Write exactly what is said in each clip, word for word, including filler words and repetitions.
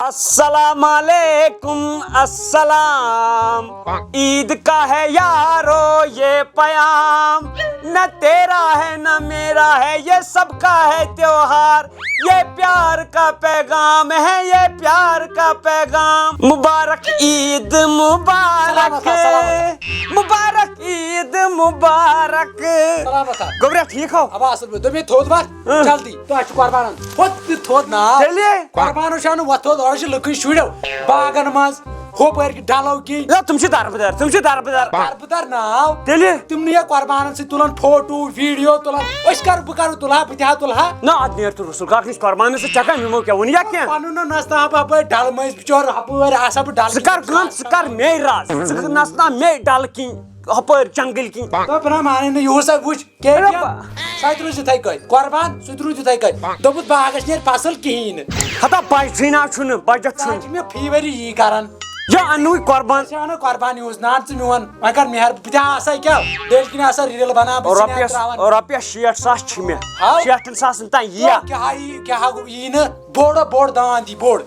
السلام علیکم، السلام۔ عید کا ہے یارو یہ پیام، نہ تیرا ہے نہ میرا ہے، یہ سب کا ہے تیوہار۔ یہ پیار کا پیغام ہے، یہ پیار کا پیغام۔ مبارک عید مبارک، سلامت آ، سلامت آ۔ مبارک عید مبارک۔ سلامت آ۔ گوٚبرا، ٹھیٖک ہو؟ ابا، اصل پٲٹھۍ۔ دوٚپمَے تھوٚد وَتھ، اۭں۔ جلدی۔ تۄہہِ چھُ قۄربانَن۔ ہُتھ تہِ تھوٚد ناو۔ تیٚلہِ؟ قۄربانَس چھُ اَنُن وۄتھُن، اورٕ چھِ لُکٕے شُرٮ۪و باغَن منٛز، ہُپٲرۍ ڈَلو کِنۍ۔ نہ، تِم چھِ دربٕدر، تِم چھِ دربٕدر۔ دربٕدر ناو۔ تیٚلہِ؟ تِمنٕے یا قۄربانَن سۭتۍ تُلان فوٹو، ویٖڈیو تُلان۔ أسۍ کَر، بہٕ کَرٕ تُلہٕ ہا، بہٕ تہِ ہا تُلہٕ ہا۔ نہ، اَدٕ نیر تہٕ رسول کاکھ نِش قۄربانَس سۭتۍ ژےٚ کَمہِ یِمو کیٛاہ ووٚن یا کینٛہہ؟ پَنُن نہ نَژناو بہٕ اَپٲرۍ ڈَلہٕ مٔنٛزۍ بِچور، ہَپٲرۍ آسہٕ ہا بہٕ ڈَلہٕ ژٕ کَر کِنۍ۔ کٲم، ژٕ کَر مے راز، ژٕ نَژناو مے ڈَلہٕ کِنۍ، ہَپٲرۍ جنٛگٕلۍ کِنۍ۔ تہٕ بہٕ نہ مانَے نہٕ، یِہُس ہا وٕچھ۔ کے پی ایم، سُہ تہِ روٗز یِتھَے کٲٹھۍ۔ قۄربان، سُہ تہِ روٗد یِتھَے کٲٹھۍ۔ دوٚپُس، باغَس نیرِ فصل کِہیٖنۍ نہٕ۔ ہتا بچہٕ سٕے نہ چھُنہٕ، بجٹ چھُنہٕ۔ ژٕ چھِ مےٚ فی ؤری یی کران۔ یہِ اَننُے قۄربان۔ ژٕ اَنہٕ قۄربان یوٗز نان ژٕ میون۔ وۄنۍ کر مہربٲنی، بہٕ تہِ ہا آسہٕ کیٛاہ؟ بیٚیہِ کِنۍ آسہٕ ریٖل بناوان، بہٕ چھُس نہٕ رۄپیَس، ترٛاوان۔ رۄپیَس شیٹھ ساس چھِ مےٚ۔ ہاو۔ شیٹھَن ساسَن تام یِیا۔ کیٛاہ ہا یی، کیٛاہ ہا یی نہٕ؟ بوٚڑ، بوٚڑ دان دی، بوٚڑ۔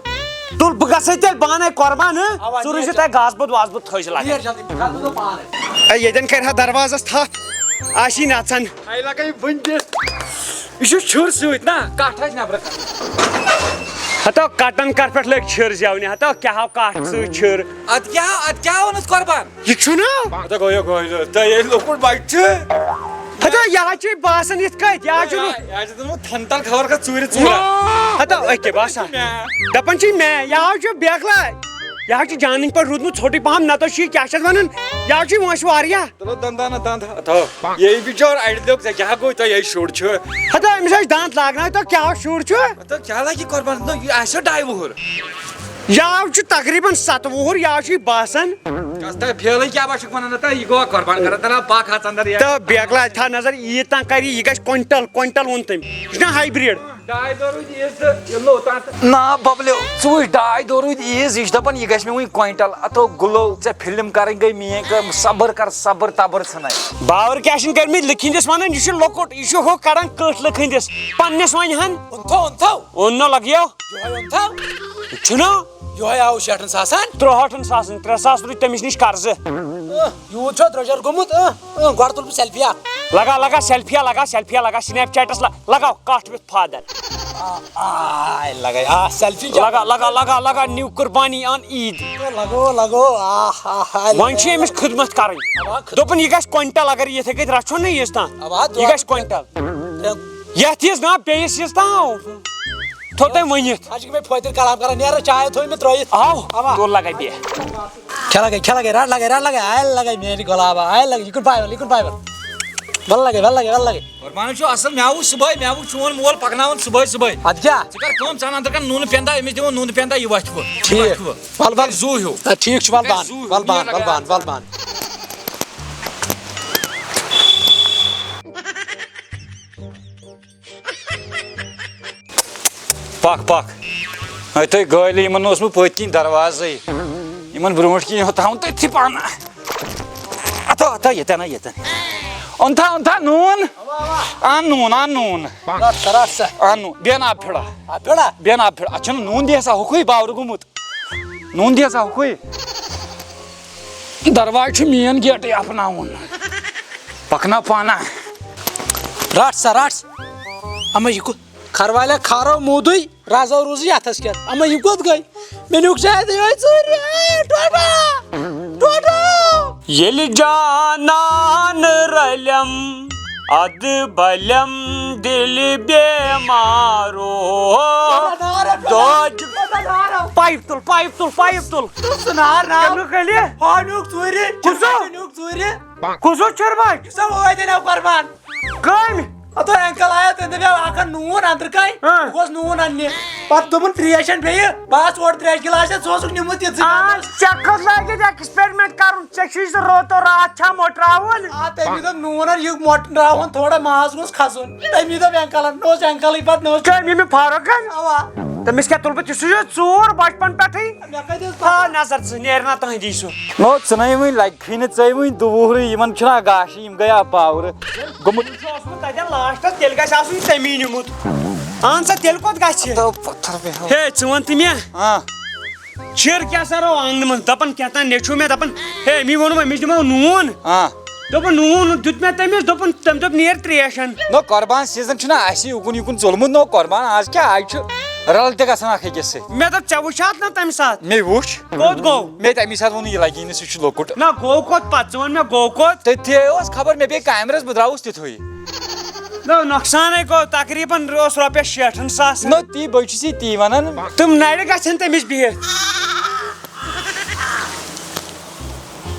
تُل، بہٕ گژھے تیٚلہِ پانَے قۄربان، ہہ؟ اوا، ژٕ روٗزِ نیٖر تیٚلہِ گاسہٕ بوٚد واسہٕ بوٚد تھٲوزِ لگٲوِتھ۔ نیٖر جلدی، بہٕ کَرٕ نہٕ پانَے۔ اے، ییٚتٮ۪ن کَرِ ہا دروازَس تھپھ، آسی نَژان۔ اے لگے وٕنۍ دِتھ۔ یہِ چھُ چھُر سۭتۍ نا، کَٹھ آسہِ نٮ۪برٕ کَنہِ۔ ہتو کَٹَن کَر پٮ۪ٹھ لٔگۍ چھِر زٮ۪ونہِ، ہتو کیٛاہ ہاو کَٹھ سۭتۍ چھِر۔ اَدٕ کیٛاہ، اَدٕ کیٛاہ ووٚنُتھ قۄربان؟ یہِ چھُنہٕ۔ ہتو گوٚو یہِ، گوٚو یہِ، تۄہہِ ییٚلہِ لۄکُٹ بَچہٕ چھُ۔ ہتو یہِ حظ چھُ باسان یِتھ کٲٹھۍ، یہِ حظ چھُ یہِ حظ چھُ دوٚپمُت تھن تل خبر کَتھ ژوٗرِ ژوٗرِ۔ ہتو أکے باسان۔ مےٚ۔ دَپان چھِ مےٚ، یہِ حظ چھُ بیکلاے۔ یہِ حظ چھُ جانٕنۍ پٲٹھۍ روٗدمُت ژھوٚٹُے پَہَم، نَتہٕ چھُ یہِ کیٛاہ چھِ اَتھ وَنان، یہِ حظ چھُ وٲنٛسہِ واریاہ۔ تُلو دَنٛد، دَنٛد، دَنٛد۔ ہتو، یے بِچور اَڑِ لیوٚکھ ژےٚ کیٛاہ گوٚو تۄہہِ، یے شُر چھُ۔ ہتو، أمِس ٲسۍ دَنٛد لاگناوٕنۍ، تۄہہِ کیٛاہ شُر چھُ؟ ہتو، کیٛاہ لَگہِ قۄربان؟ نہ، یہِ آسہِ ہا ڈاے وُہُر۔ یہِ حظ چھُ تقریٖباً سَتہٕ وُہُر، یہِ حظ چھُ یہِ باسان۔ کَس تۄہہِ پھیلٕے کیٛاہ باسہِ چھُکھ وَنان؟ نہ، تہٕ یہِ گوٚوا قۄربان کَران، تَلہ پَکھ ہا ژَندَر یہِ۔ تہٕ بیکلا تھاو نظر، یہِ تام کَرِ، یہِ گژھِ کویِنٹَل، کویِنٹَل ووٚن تٔمۍ۔ یہِ چھُنہ ہایبرٛڈ۔ ڈاے دۄہ روٗدۍ عیٖذ تہٕ ییٚلہِ نوٚو تام تہٕ۔ نا ببلیو، ژٕ وٕچھ، ڈاے دۄہ روٗدۍ عیٖذ، یہِ چھِ دَپان یہِ گژھِ مےٚ وٕنہِ کویِنٹَل۔ اَتھو گُلو، ژےٚ فِلم کَرٕنۍ گٔے میٛٲنۍ کٲم، صبر کَر، صبر تبر ژھٕنَے۔ باور کیٛاہ چھِنہٕ کٔرمٕتۍ لٔکھۍ ہٕنٛدِس وَنان، یہِ چھُ لۄکُٹ، یہِ چھُ ہُہ کَڑان کٔٹھۍ لٔکھۍ ہٕنٛدِس۔ پنٛنِس وَنہِ ہَن۔ اوٚن تھو، اوٚن تھو۔ اوٚن نہ لَگیو۔ یِہوٚے اوٚن تھو۔ چھُنہ۔ یِہوٚے آو شیٹھَن ساسَن۔ ترٛوہٲٹھَن ساسَن، ترٛےٚ ساس روٗدۍ تٔمِس نِش قرضہٕ۔ اہ، یوٗت چھُ درٛوجر گوٚمُت، اہ، اہ، گۄڈٕ تُل بہٕ سیلفی اَکھ۔ لگا، لگا سیلفی، لگا سیلفی، لگا سنیپ چیٹس، ل-، لگاو کٹھ وِتھ فادر۔ آ، آ، لگا، آ، سیلفی کیٛاہ؟ لگا، لگا، لگا، لگا، نیو قربانی آن عید۔ لگو، لگو، آ، آ، آ، وۄنۍ چھِ أمِس خدمت کرٕنۍ۔ اوا، خدمت۔ دوٚپُن یہِ گژھِ کوینٹل، اگر یہِ یِتھے کٔنۍ رچھو نہ ییٖژ تام۔ اوا، یہِ گژھِ کوینٹل۔ ترٛےٚ۔ یتھ یِژ نا بیٚیِس یِژ تام۔ تھوٚو تٔمۍ ؤنِتھ۔ اَسہِ چھِ مےٚ فٲطر کلام کران، نیران چاے تھٲومٕژ ترٲیِتھ۔ آو، اوا۔ تُل لگے بیٚیہِ۔ کھے لگے، کھے لگے، رٹ لگے، رٹ لگے، آیہِ لگے میٲنۍ گۄلابا، آیہِ لگے، یہِ کُن پایور، یہِ کُن پایور۔ ول لگے، ول لگے، ول لگے۔ قربان چھُ اصل، مےٚ آوُ صُبحٲے، مےٚ آوُ چون مول پکناوان صُبحٲے صُبحٲے۔ ادٕ کیٛاہ؟ ژٕ کر کٲم، ژٕ اَن اندر کن نوٗنہٕ پیندا، أمِس دِمو نوٗنہٕ پیندا، یہِ وَتھِ وۄنۍ۔ ٹھیٖک۔ یہِ وَتھِ وۄنۍ۔ ول، ول۔ زُو ہیوٗ۔ ادٕ ٹھیٖک چھُ، ول بہٕ اَنہٕ، زُو ہیوٗ، ول بہٕ اَنہٕ، ول بہٕ اَنہٕ، ول بہٕ اَنہٕ۔ پکھ، پکھ۔ ہے، تُہۍ گٲلۍ، یِمن اوس بہٕ پٔتۍ کِنۍ دروازَے۔ یِمن برونٛٹھ کِنۍ تھاوُن تٔتھی پانہٕ۔ اَتھو، اَتھو، ییٚتٮ۪ن ہا، ییٚتٮ۪ن۔ اوٚن تھا، اوٚن تھا نوٗن؟ اَن نوٗن، اَن نوٗن۔ رَٹ سا، رَٹ سا۔ اَن نوٗن۔ بیٚہن آب پھِرا۔ آب پھِرا؟ بیٚہن آب پھِرا۔ اَتھ چھُنہٕ نوٗن دِیا سا، ہُکُے باورٕ گوٚمُت۔ نوٗن دِیا سا ہُکُے۔ دروازٕ چھُ مین گیٹٕے اَپناوُن۔ پَکناو پانہ۔ رَٹ سا، رَٹ سا۔ اَما یہِ کُس؟ کھروالیا کھارو موٗدُے، رازو روٗزٕے اَتھس کٮ۪تھ۔ اَما یِم کوٚت گٔے؟ مےٚ نیوٗکھ شاید یِہوٚے ژوٗرِ۔ اے، ٹوٹھو! ٹوٹھو! ییٚلہِ جانان رلٮ۪م، اَدٕ بلٮ۪م دِلہِ بیمارو۔ نارا، دۄج۔ نارا۔ پایِپ تُل، پایِپ تُل، پایِپ تُل۔ تُل سُہ نار، نار۔ کَمیُک گٔلہِ؟ ہا نیوٗکھ ژوٗرِ۔ کُسو؟ نیوٗکھ ژوٗرِ۔ کُسو چھِرباج؟ سُہ وٲتۍ نہ قۄربان۔ کٔمۍ؟ ہتو انکل آیا، تٔمۍ دوٚپ، "اکھ اَن نوٗن اندرٕ کَنۍ۔" ہاں۔ بہٕ گوس نوٗن اَننہِ۔ پتہٕ دوٚپُن، "ترٛیش اَن بیٚیہِ؟" بہٕ آس اورٕ ترٛیش گِلاس ہٮ۪تھ، ژٕ اوسُکھ نیوٗمُت یہِ ژٕ آ، مےٚ۔ ژےٚ کتھ لگہِ experiment کرُن؟ ژےٚ چھُے سُہ روتو راتھ چھا مۄٹراوُن؟ آ، تٔمی دوٚپ، "نوٗن اَن، یہِ مۄٹراوُن تھوڑا، ماز گوٚژھ کھسُن۔" تٔمی دوٚپ انکلن، نہ اوس انکلٕے پتہٕ، نہ اوس کٔمۍ ییٚمہِ فاروقن؟ اوا۔ تٔمِس کیٛاہ تُل بہٕ؟ تہِ سُہ چھُ ژوٗر بچپن پٮ۪ٹھٕے۔ مےٚ کتہِ ٲس آ، پتہ؟ نظر ژٕ، نیرِ نا تُہنٛدی سُہ۔ نو، ژٕ نے وٕنۍ لگہِ۔ کھے نہٕ ژَے وٕنۍ دُوُہرٕے، یِمن چھُنہ گاشہِ، یِم گٔیا پاورٕ۔ گوٚمُت۔ یہِ چھُ اوسمُت تَتٮ۪ن لاسٹَس، تیٚلہِ گژھِ آسُن تَمی نیوٗمُت۔ اہن سا، تیٚلہِ کوٚت گژھِ؟ تو پتھر پہ ہو۔ ہے، ژٕ وَن تہٕ مےٚ، ہاں۔ چِر کیٛاہ سا رو آنٛگنہٕ منٛز؟ دَپان کیٛاہ تام نیٚچوٗ مےٚ دَپان، ہے، أمی ووٚن مےٚ، أمِس دِمو نوٗن۔ آ۔ دوٚپُن، نوٗن دیُت مےٚ تٔمِس، دوٚپُن، تٔمۍ دوٚپ، "نیر ترٛیش اَن۔" نو، قۄربان سیٖزن چھُنہ اَسہِ یُکُن یُکُن ژوٚلمُت، نو قۄربان، آز کیٛاہ، آز چھُ رَل تہِ گژھان اَکھ أکِس سۭتۍ۔ مےٚ دوٚپ، "ژےٚ وٕچھاتھ نہ تَمہِ ساتہٕ؟" مےٚ وٕچھ۔ کوٚت گوٚو؟ مےٚ تَمی ساتہٕ ووٚنُے، یہِ لَگی نہٕ، سُہ چھُ لۄکُٹ۔ نہ، گوٚو کوٚت پَتہٕ؟ ژٕ وَن مےٚ، گوٚو کوٚت؟ تٔتھی اوس خبر، مےٚ پیٚیہِ کامہِ رَژھ، بہٕ درٛاوُس تِتھُے۔ نہ، نۄقصانٕے گوٚو، تقریٖباً اوس رۄپیَس شیٹھَن ساسَن۔ نہ، تی بٔے چھُس یہِ تی وَنان۔ تِم نَرِ گژھن تٔمِس بِہِتھ۔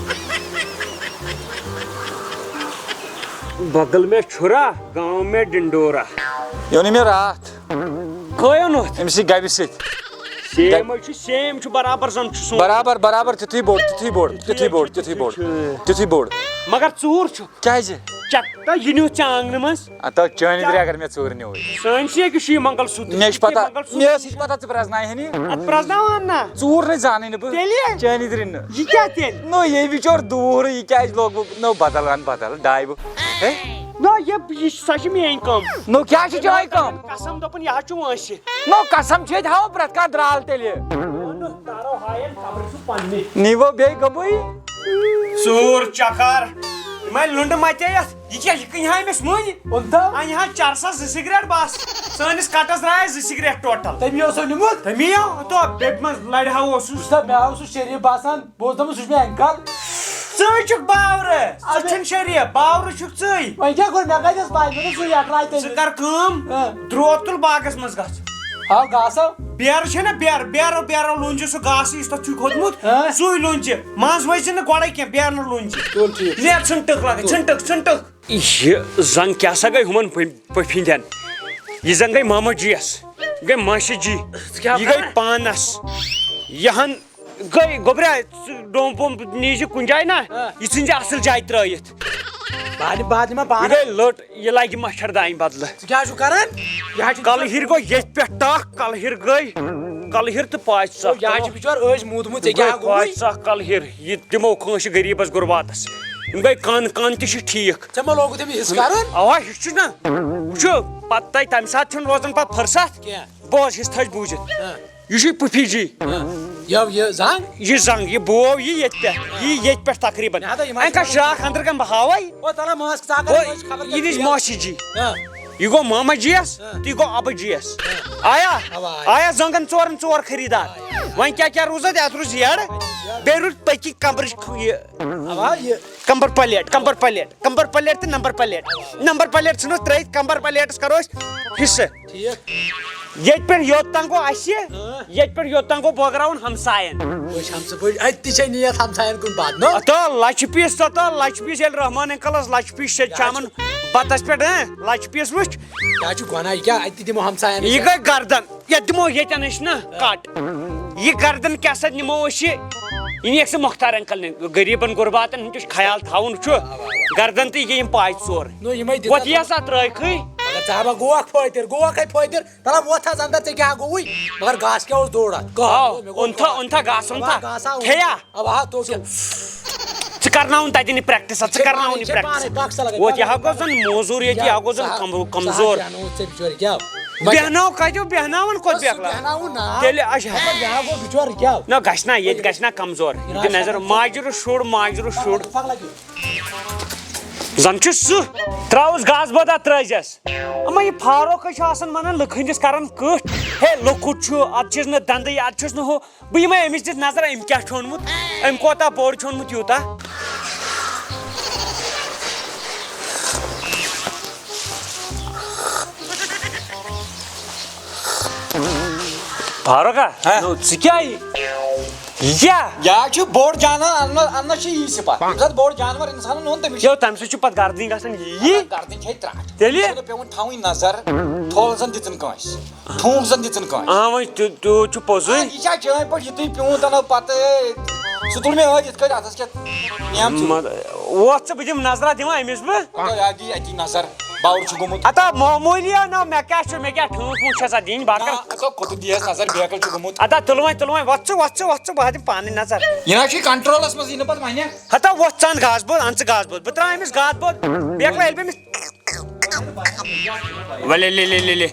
بغل میں چھُرا، گاؤں میں ڈنڈورا۔ یہِ اوٚنُے مےٚ راتھ۔ کٔہۍ اوٚنُتھ؟ أمۍ سٕے گَبہِ سۭتۍ۔ سیم حظ چھُ، سیم چھُ برابر زَن چھُ سون۔ برابر، برابر تِتھُے بوٚڑ، تِتھُے بوٚڑ، تِتھُے بوٚڑ، تِتھُے بوٚڑ، تِتھُے بوٚڑ۔ مگر ژوٗر چھُ۔ کیٛازِ؟ چک، تہٕ یہِ نیوٗ ژےٚ آنٛگنہٕ منٛز۔ آ، تو چٲنی درٛے اگر مےٚ ژوٗرِ نیوٗ۔ سٲنۍ چھِ ییٚکہِ چھُے منگل سوٗتر۔ مےٚ چھِ پتہ، منگل سوٗتر مےٚ ٲس یہِ پتہ ژٕ پرٛزناوہے نہٕ۔ اَتھ پرٛزناوان نا۔ ژوٗر نَے زانٕے نہٕ بہٕ۔ تیٚلہِ؟ چٲنی درٛے نہٕ۔ یہِ کیٛاہ تیٚلہِ؟ نو، یہِ بِچور دوٗر، یہِ کیٛازِ لوگ بہٕ؟ نو، بدل اَن بدل، ڈاے بہٕ۔ ہے؟ نو، یہِ، یہِ، سۄ چھِ میٛٲنۍ کٲم۔ نو، کیٛاہ چھِ چٲنۍ کٲم؟ قسم دوٚپُن، یہِ حظ چھُ وٲنٛسہِ۔ نو، قسم چھِ ییٚتہِ ہاوان پرٛٮ۪تھ کانٛہہ درٛال تیٚلہِ۔ نو، نو، تارو ہاین، خبرٕ چھُ پننہِ۔ نیٖوو بیٚیہِ گوٚبُے۔ ژوٗر چکر۔ یِمے لُنڈٕ متے یتھ۔ یہِ کیٛاہ، یہِ کٕنہِ ہا أمِس مٔنٛزۍ؟ اوٚن تو۔ انہِ ہا چرسس زٕ سگریٹ بس۔ سٲنِس کٹس درٛایہِ زٕ سگریٹ ٹوٹل۔ تٔمی اوسو نیوٗمُت۔ تٔمی او، تو بیٚبہِ منٛز لڑِ ہا اوسُس۔ وٕچھ سا، مےٚ اوس سُہ شریٖف باسان، بہٕ اوسُس دپان، سُہ چھُ مےٚ انکل۔ ژٕے چھُکھ باورٕ، ژٕ اَدٕ چھُنہٕ شریٖف، باورٕ چھُکھ ژٕے۔ وۄنۍ کیٛاہ کوٚر مےٚ، کتہِ ٲس پاے، مےٚ دوٚپ، سُے اٹرایہِ تٔمِس۔ ژٕ کر کٲم، اۭں۔ درٛوت تُل باغس منٛز گژھ۔ ہاو گاسو۔ بیرٕ چھے نہ بیرٕ، بیرو، بیرو لونجہِ سُہ گاسہٕ یُس تتھ چھُے کھوٚتمُت، ہاں؟ سُے لونجہِ۔ منٛز ؤسۍ زِ نہٕ گۄڈے کینٛہہ، بیرٕ نہٕ لونجہِ۔ تُل ٹھیٖک۔ نیر ژھٕن ٹٕکھ لگے، تُل۔ ژھٕن ٹٕکھ، ژھٕن ٹٕکھ۔ یہِ زنگ کیٛاہ سا گٔے ہُمن پٔپھۍ-، پٔپھِنٛدٮ۪ن؟ یہِ زنگ گٔے ماما جی یس، گٔے ماشی جی، ژٕ کیٛاہ یہِ گٔے کران؟ پانس۔ یہِ ہن گٔے گوٚبریا، ژٕ ڈومب وومب نیٖزِ کُنہِ جایہِ نا، ہاں۔ یہِ ژھٕنزِ اصل جایہِ ترٲیِتھ۔ بعد، بعد ما یہِ بعد۔ گٔے لٔٹ۔ یہِ لگہِ مچھر دانہِ بدلہٕ۔ ژٕ کیٛاہ چھُکھ کران؟ یہِ حظ چھُ کلہٕ ہیٖر گوٚو ییٚتہِ پٮ۪ٹھ ٹکھ، کلہٕ ہیٖر گٔے، کلہٕ ہیٖر تہٕ پاچہِ ژکھ۔ یہِ حظ چھُ بِچور أسۍ موٗدمُت، ژےٚ گٔے کیٛاہ گوٚوُے؟ پاچہِ ژکھ کلہٕ ہیٖر، یہِ دِمو کٲنٛسہِ غریٖبس غُرباتس۔ یِم گٔے کن، کن تہِ چھِ ٹھیٖک۔ ژےٚ ما لوگُتھ أمِس حِصہٕ کرُن؟ اوا، حِصہٕ چھُ نہ۔ وٕچھِو، پتہٕ تۄہہِ تَمہِ ساتہٕ چھُنہٕ روزان پتہٕ فرصت۔ کینٛہہ۔ بہٕ اوسُس حِصہٕ تھٲوِتھ بوٗزِتھ۔ ہاں۔ یہِ چھُے پُفی جی۔ ہاں۔ یو یہِ زنگ؟ یہِ زنگ، یہِ بوو یہِ ییٚتہِ پٮ۪ٹھ۔ یہِ ییٚتہِ پٮ۪ٹھ تقریٖباً۔ مےٚ ہا دوٚپ یِمن اَمہِ کَتھ چھِ شراکھ أنٛدرٕ کَنۍ بہٕ ہاوَے۔ او تَلہ مٲنٛس ژٕ ہا کَر او، مٲنٛس خبر کیٛاہ یہِ نِش چھِ۔ ماسی جی۔ ہاں۔ یہِ گوٚو ماما جی یَس، ہاں۔ تہٕ یہِ گوٚو اَبہٕ جی یَس۔ ہاں۔ آیا؟ اَوا، آیا۔ آیا زنٛگن ژورَن ژور خریٖدار؟ آیا۔ وۄنۍ کیٛاہ کیٛاہ روٗز اَتہِ؟ اَتھ روٗز یَڈ۔ یَڈ۔ بیٚیہِ روٗد پٔکی کمرٕچ خ-، یہِ اَوا، یہِ۔ کمبر پلیٹ، کمبر پلیٹ، کمبر پلیٹ تہٕ نمبر پلیٹ۔ نمبر پلیٹ ژھٕنو ترٲیِتھ، کمبر پلیٹس کرو أسۍ حصہٕ۔ ٹھیٖک۔ ییٚتہِ پٮ۪ٹھ یوٚت تام گوٚو اَسہِ، ہاں۔ ییٚتہِ پٮ۪ٹھ یوٚت تام گوٚو بٲگراوُن ہمساین۔ أسۍ ہمسا-، بٔلۍ اَتہِ تہِ چھے نیت ہمساین کُن بدنو۔ ہتو لچھ پیٖس، ہتو لچھ پیٖس، ییٚلہِ رحمان انکلس لچھ پیٖس چھِ أسۍ یہِ حظ چھامن چھُ بتس پٮ۪ٹھ، ہاں، لچھ پیٖس وٕچھ۔ یہِ حظ چھُ گۄناہ، یہِ کیٛاہ، اَتہِ تہِ دِمو ہمساین یہِ أسۍ۔ گٔے گردن۔ یتھ دِمو ییٚتٮ۪ن أسۍ نا کٹ۔ یہِ گردن کیٛاہ سا نِمو أسۍ یہِ؟ یہِ نِیَکھ ژٕ مۄختار انکل نہِ، غریٖبن غُرباتن ہُنٛد تہِ چھُ خیال تھاوُن چھُ۔ گردن تہٕ یہِ یِم پاے ژور۔ نو، یِمے دِژ وۄتھ اَتھ یہِ ہسا ترٛٲے کھٕے۔ مگر ژٕ ہا گوٚوکھ فٲطر، گوٚوکھے فٲطر۔ تَلہ وۄتھ حظ اندر، ژےٚ کیٛاہ گوٚوُے؟ مگر گاسہٕ کیٛاہ اوس دوٗر اَتھ؟ کہہ، آو، مےٚ گوٚو اوٚنتھا، کہہ۔ اوٚنتھا گاسہٕ، اوٚنتھا۔ گاسہٕ آو۔ کھیٚیا؟ اوا، ہا، تو کیٛاہ؟ ژٕ کرناوُن تَتٮ۪ن یہِ practice، ژٕ ژےٚ کرناوُن پانے، یہِ ژےٚ practice۔ پانے، بکھ سا لگے ووت، یہِ پانے۔ ہا گوٚو زن موزوٗر ییٚتہِ، یہِ ہا گوٚو زن یا، کم-، ژٕ ہا کمزور۔ بیٚہنووُتھ ژےٚ بِچور، یہِ کیٛاہ؟ بیٚہناو کتہِ، بیٚہناوُن کوٚت بس سُہ بیٚہلہ؟ بیٚہناوُن نا۔ تیٚلہِ اچھا۔ مطلب، یہِ ہا گوٚو بِچور، یہِ کیٛاہ؟ نہ، گژھِ نا، ییٚتہِ گژھِ نا کمزور۔ یہِ یہِ دِ راشن نظر، کمزور۔ ماجرٕ شُر، ماجرٕ شُر۔ پکھ لگہِ۔ زن چھُ سُہ۔ ترٛاوُس گاسہٕ بوٚد، اتھ ترٛٲوزٮ۪س۔ اما، یہِ فاروق چھُ آسان ونان، لُکہٕ ہٕنٛدِس کران کٕٹھ۔ ہے، لۄکُٹ چھُ، اتھ چھِس نہٕ دندٕے، اتھ چھُس نہٕ ہُہ۔ بہٕ یِمے أمِس دِتھ نظر، أمۍ کیٛاہ چھُ اوٚنمُت، أمۍ کوٗتاہ بوٚڑ چھُ اوٚنمُت یوٗتاہ۔ فاروقا، ہا؟ نو، ژٕ کیٛاہ یہِ؟ یہِ کیٛاہ؟ یا چھُ بوٚڑ جانور، اننس، اننس چھُ یی صفت۔ ییٚمہِ ساتہٕ بوٚڑ جانور انسانن اوٚن، تٔمِس چھُ یو، تمہِ سۭتۍ چھُ پتہٕ گردٕنۍ گژھان یی۔ گردٕنۍ چھے ترٛٹھ۔ تیٚلہِ؟ یہِ چھُنہٕ پٮ۪وان تھاوٕنۍ نظر، ٹھوٚل زن دِژٕن کٲنٛسہِ۔ ٹھونٛگ زن دِژٕن کٲنٛسہِ۔ آ، وۄنۍ تہِ، تہِ چھُ پوٚزُے۔ آ، یہِ چھا چٲنۍ پٲٹھۍ یُتُے پیوٗنٛت اَنو پتہٕ، اے، سُہ تُل مےٚ ٲدۍ یِتھ کٲٹھۍ اَتھس کٮ۪تھ نیم ژٕ۔ مطلب، وۄتھ ژٕ، بہٕ دِمہٕ نظرا، دِمہٕ أمِس بہٕ۔ ہتو، یہِ اَتی، اَتی نظر، باوُر چھُ گوٚمُت۔ ہتا معموٗلی ہا نہ، مےٚ کیٛاہ چھُ، مےٚ کیٛاہ ٹھوٗنٛک ووٗنٛک چھےٚ سا دِنۍ، بہٕ ہا نہ، کرٕ۔ ہتو کوٚت دِیَس نظر، بیکل چھُ گوٚمُت۔ ہتا تُلہٕ وۄنۍ، تُلہٕ وۄنۍ، وۄتھ ژٕ، وۄتھ ژٕ، وۄتھ ژٕ، بہٕ ہا دِمہٕ پانے نظر۔ یہِ نہ چھُے controlس منٛز، یہِ نہٕ پتہٕ وَنہِ۔ ہتا وۄتھ ژٕ اَن گاسہٕ بوٚد، اَن ژٕ گاسہٕ بوٚد، بہٕ ترٛاوٕ أمِس گاسہٕ بوٚد، بیکلا ییٚلہِ بہٕ أمِس ولے لے لے لے لے۔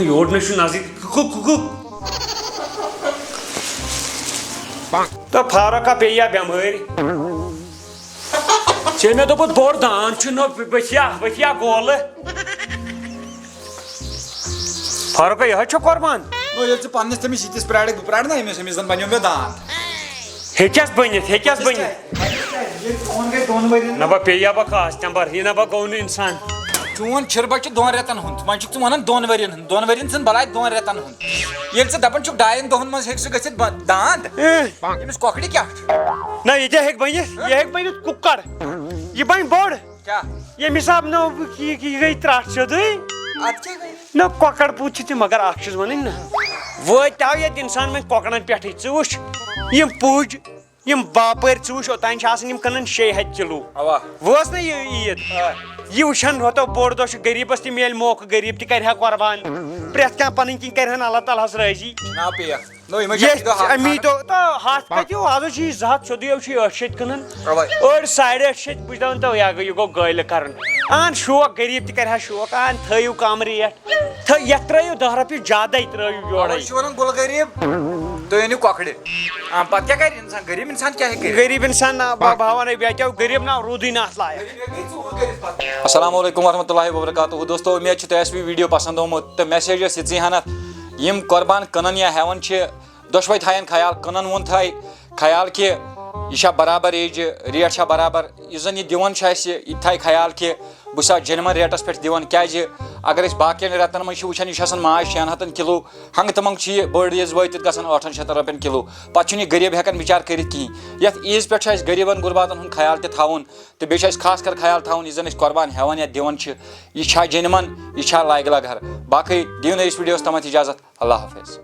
یور نہ چھُ نزدیٖک۔ Cook, cook, cook. تہٕ فاروقہ پیٚیہِ یا بٮ۪مٲرۍ؟ ژےٚ مےٚ دوٚپُتھ بوٚڑ داند چھُ نہ ؤتھیا، ؤتھیا گولہٕ۔ فاروقہ، یہِ حظ چھُ قۄربان۔ نو، ییٚلہِ ژٕ پننِس تٔمِس یِتِس پرٛارَکھ، بہٕ پرٛارٕ نا أمِس، أمِس زَن بَنیو مےٚ داند۔ ہیٚکیٛاس بٔنِتھ، ہیٚکیٛاس بٔنِتھ۔ ییٚلہِ چون گٔے دۄن ؤرِین۔ نہ بہٕ پیٚیہِ یا بہٕ خاص تمبر، یہِ نہ بہٕ گوٚو نہٕ اِنسان۔ چون چھِربَچہِ چھُ دۄن رٮ۪تَن ہُنٛد، وۄنۍ چھُکھ ژٕ وَنان دۄن ؤرِین ہُنٛد، دۄن ؤرِین ژھٕن بَلاے دۄن رٮ۪تَن ہُنٛد۔ ییٚلہِ ژٕ دَپان چھُکھ ڈایَن دۄہَن منٛز ہیٚکہِ سُہ گٔژھِتھ بَ-، داند، اۭں۔ أمِس کۄکرِ کیٛاہ چھُ؟ نہ، یہِ تہِ ہیٚکہِ بٔنِتھ، یہِ ہیٚکہِ بٔنِتھ کُکَر۔ یہِ بَنہِ بوٚڑ۔ کیٛاہ؟ ییٚمہِ حساب نہٕ یہِ، یہِ گٔے ترٛٹھ سیوٚدُے۔ اَدٕ کیٛاہ گٔے؟ نہ، کۄکر پوٗت چھِ تِم، مگر اَکھ چیٖز وَنٕنۍ نہ۔ وٲتۍ آو ییٚتہِ اِنسان وۄنۍ کۄکرَن پٮ۪ٹھٕے۔ ژٕ وٕچھ، یِم پُج، یِم باپٲرۍ، ژٕ وٕچھ، اوٚتام چھِ آسان یِم کٕنان شیٚیہِ ہَتہِ کِلوٗ۔ اَوا۔ وٲژ نہ یہِ عیٖد؟ آ۔ یہِ وٕچھَن ہوتو بوٚڑ دۄہ چھُ، غریٖبَس تہِ میلہِ موقعہٕ، غریٖب تہِ کَرِ ہا قۄربان۔ پرٛٮ۪تھ کانٛہہ پَنٕنۍ کِنۍ کَرِ ہَن اللہ تعالیٰ ہَس رٲضی۔ جناب پیٚیَس۔ نو، یِمَے چھِ یہِ اَکی دۄہ ہَتھ اَمی کھنٛڈ۔ دۄہ، تہٕ ہَتھ کَتہِ ہیوٗ؟ آز حظ چھِ یہِ زٕ ہَتھ سیوٚدُے، یہِ چھِ ٲٹھ شیٚتہِ کٕنان۔ اَوَے۔ أڑۍ ساڑِ ٲٹھ شیٚتہِ، بہٕ چھُس دَپان، تو یہِ گوٚو، یہِ گوٚو گٲلہِ کَرُن۔ اَہَن شوق، غریٖب تہِ کَرِ ہا شوق، اَہَن تھٲیِو کَم ریٹ۔ تھٲ-، یَتھ ترٛٲیِو دَہ رۄپیہِ زیادَے، ترٛٲیِو یورَے۔ اَوَے چھِ وَنان گُل غریٖب، تُہۍ أنِو کۄکرِ۔ آ، پَتہٕ کیٛاہ کَرِ اِنسان؟ غریٖب اِنسان کیٛاہ ہیٚکہِ کٔرِتھ؟ غریٖب اِنسان، نہ، بہٕ، بہٕ وَنَے، بیٚیہِ کیٛاہ، غریٖب نہ روٗدُے نہٕ اَتھ لایق۔ السلام علیکم ورحمۃ اللہ وبرکاتہ۔ دوستو، اُمید چھِ تۄہہِ آسہِ یہِ ویٖڈیو پَسنٛد آمُت۔ تہٕ message ٲس یِژٕے ہَنَتھ، یِم قۄربان کٕنَن یا ہٮ۪وان چھِ، دۄشوَے تھایَن خیال، کٕنَن وول تھایہِ خیال کہِ یہِ چھا برابر ایجہِ، ریٹ چھا برابر، یُس زَن یہِ دِوان چھُ اَسہِ، یہِ تہِ تھایہِ خیال کہِ بہٕ چھُسا genuine ریٹَس پٮ۪ٹھ دِوان، کیٛازِ اگر أسۍ باقیَن رٮ۪تَن منٛز چھِ وٕچھان، یہِ چھُ آسان ماز شٮ۪ن ہَتَن کِلوٗ، ہنٛگہٕ تہٕ منٛگہٕ چھُ یہِ بٔڑ عیٖد وٲتِتھ گژھان ٲٹھَن شیٚتَن رۄپیَن کِلوٗ، پَتہٕ چھُنہٕ یہِ غریٖب ہٮ۪کان بِچار کٔرِتھ کِہیٖنۍ۔ یَتھ عیٖذ پٮ۪ٹھ چھُ اَسہِ غریٖبَن غُرباتَن ہُنٛد خیال تہِ تھاوُن، تہٕ بیٚیہِ چھُ اَسہِ خاص کر خیال تھاوُن، یُس زَن أسۍ قۄربان ہٮ۪وان یا دِوان چھِ، یہِ چھا genuine، یہِ چھا لایق الگ ہر۔ باقٕے دِیِو نہٕ أسۍ ویٖڈیوَس تامَتھ اِجازت۔ اللہ حافظ۔